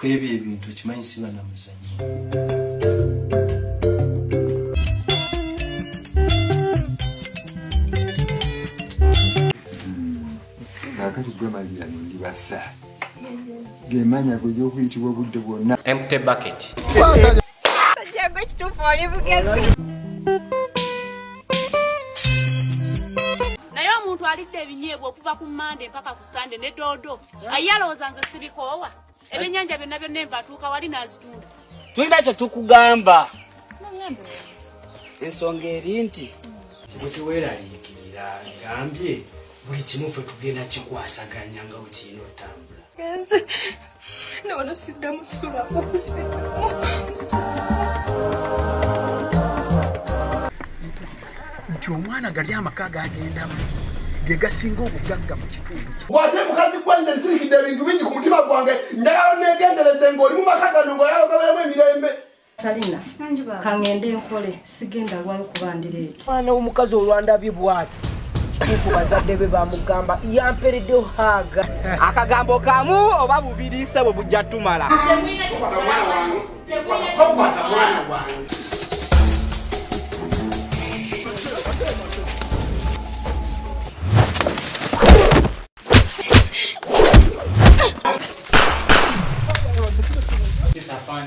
Kwebyo ebintu okimanyi siba na muzannyo. Kaakati gwe Maliyamu ndibasa gemanya gwe okuyitibwa obudde bwonna. Empty bucket. Jangu kituufu oli mugezi. Naye omuntu alidde ebinyeebwa okuva ku Mande mpaka ku Sande ne doodo aye alowooza nze sibikoowa. Ebyennyanja byonna byonna enva atuuka wali n'azitunda. Tulina kye tukugamba. Ensonga eri nti gwe teweeraliikirira, ngambye buli kimu ffe tugenda kikwasaganya nga bwe kirina otambula. Nze nono siddamu sulamu siddamu. Nti omwana gali amaka gagendamu ge gasinga obugagga mu kitundu kye. Bw'ate mukazi gwe nze nsirikidde ebintu bingi ku mutima gwange, njagala neegendereze ng'oli mu maka gano ng'oyagala emirembe. Talina kaŋŋende nkole, sigenda lwayo kuba ndi leeti. Mwana w'omukazi olwandabye bw'ati, kituufu bazadde be bamugamba yampereddeyo haaga. Akagambo kamu oba bubiri ssebo bujja tumala. Tokwata mwana wange, tokwata mwana wange.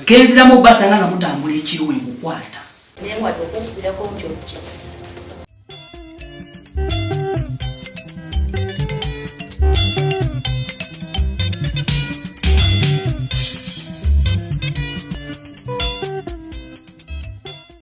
Kenziramu obasanga nga mutambula ekiro enkukwata. Naye wadde okunkubirako nti ojja.